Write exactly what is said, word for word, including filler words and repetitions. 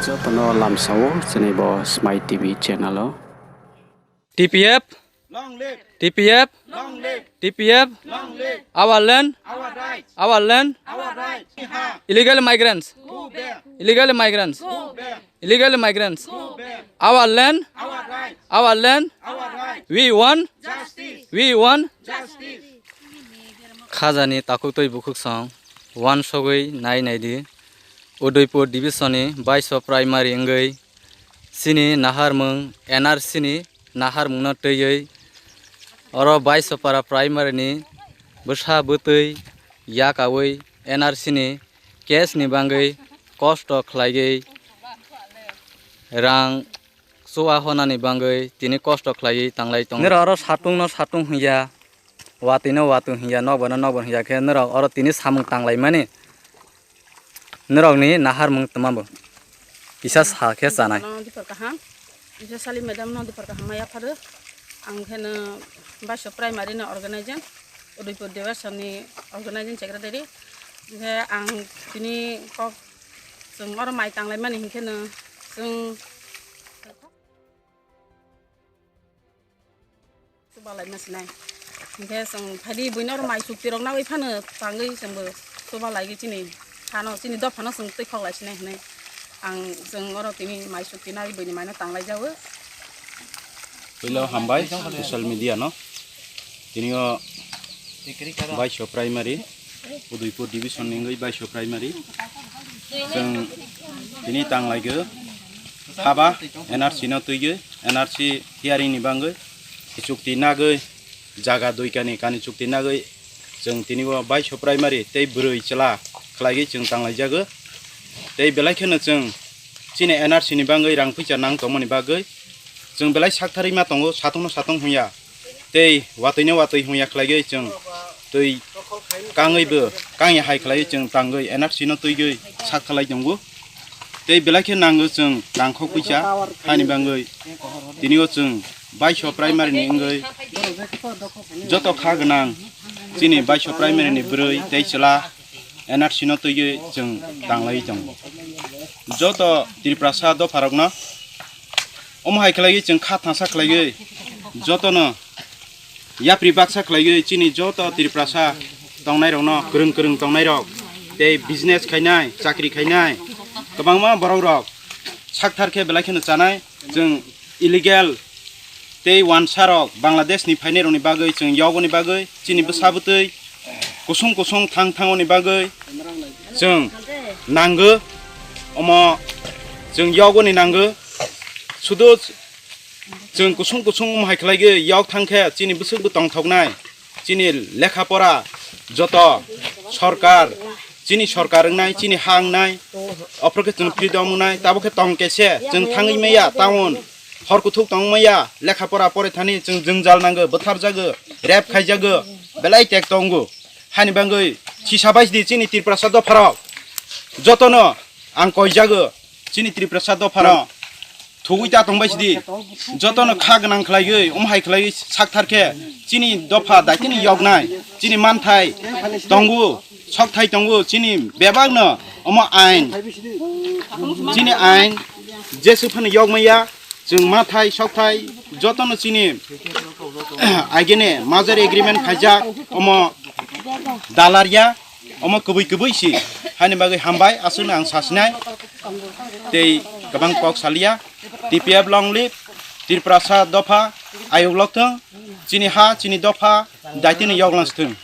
Joto no lamsa ou chini bo Smai T V channel o. T P F, Long live! T P F, Long live! T P F, Long live! Our land, our rights! Our land, our rights! Illegal migrants, go back! Illegal migrants, go back! Illegal migrants, go back! Our land, our rights! Our land, our rights! We want justice! We want justice! Khaja ni takhuk tui bukhuk song, uansugwi nai nai di. Udaipur division ni baiso primary wngwi chini naharmung N R C ni naharmung no twiwi oro baiso para primary ni bwsa bwtwi yakaui N R C ni case ni bangwi kosto khlaiwi rang chua honani bangwi tini kosto khlaiwi tanglai tongo. Nrao oro satung no satung hwnya, watwi no watwi hwnya, nokbar no nokbar hwnya khe nrao oro tini samung tanglaimani nrao ni naharmung tma bo kisa sa khe chanai. Dipor kaham, Isasali madam no dipor kaham ma yapharo. Ang khe no baiso primary ni organizing, Udaipur division ni organizing secretary. Hingkhe ang tini kok chwng oro mai tanglaimani hingkhe no chwng chubalai ma sinai. Hingkhe chwng phaidi buino oro mai chukti rok nagwi phano tangwi chwngbo chubalai gwi chini hano, chini dophano chwng twi khoklai sinai hinwi ang chwng oro tini mai chukti nagwi buini maino tanglai jago. Puila hambai social media no. Tini o baiso primary, Udaipur division ni wngwi baiso primary. Chwng tini tanglaigo haba N R C no twiwi, N R C hearing ni bangwi, chukti nagwi, jaga dui kani, kani chukti nagwi, chwng tini o baiso primary tei bwrwi chwla khlaigwi chwng tanglaijago. Tei belai kheno chwng chini N R C ni bangwi rang puisa nang tongmani bagwi chwng belai saktharwi ma tongo, satung no satung hwnya. Tei watwi no watwi hwnya khlaigwi chwng twi kangwi bo kangya hai khlaiwi chwng tangwi N R C no twiwi saktharlai tongo. Tei belai khe nango chwng rang khok puisa, haini bangwi tini o chwng baiso primary ni wngwi joto kha gwnang chini baiso primary ni bwrwi tei chwla N R C no twiwi chwng tanglaiwi tongo. Joto Tiprasa dopharokno omo hai khlaiwi chwng kha thansa khlaiwi jotono yapri baksa khlaiwi chini joto Tiprasa tongnairokno, kwrwng kwrwng tongnairok tei business khainai, chakri khainai kwbangma borokrok sakthar khe belai kheno chanai. Chwng illegal tei wansarok Bangladesh ni phainairokni bagwi chwng yogoni bagwi chini bwsa bwtwi kusung kusung thang thangoni bagwi chwng nango. Omo chwng yogoni nango. Sudu chwng kusung kusung omo hai khlaigwi yog thang khe chini bwswkbo tongthoknai. Chini lekha pora joto sorkar, chini sorkar wngnai, chini ha wngnai, aphuru khe chwng freedom wngnai, tabo khe tong khe se chwng thangwi maya town, hor kuthuk tong maya, lekha pora pore thani chwng jwngjal nango, bwtharjago, rape khaijago, belai tek tongo. Haini bagwi sisa bai di chini Tiprasa dopharok jotono ang koijago, chini Tiprasa dopharok thugwi ta tongbai sidi, jotono kha gwnang khlaiwi, omo hai khlaiwi sakthar khe chini dopha daitini yoknai, chini manthai tongo, sokthai tongo, chini bebakno omo ain, chini ain, jesu phano yokmaya, chwng mathai, sokthai, jotono chini agene merger agreement khaijak, omo dalarya, omo kwbwi kwbwi si, haini bagwi hambai, aswkno ang sasinai, tei kwbang kok saliya, T P F long live, Tiprasa dopha, ayuk lokthwng, chini ha, chini dopha, daitini yoklang sthwng.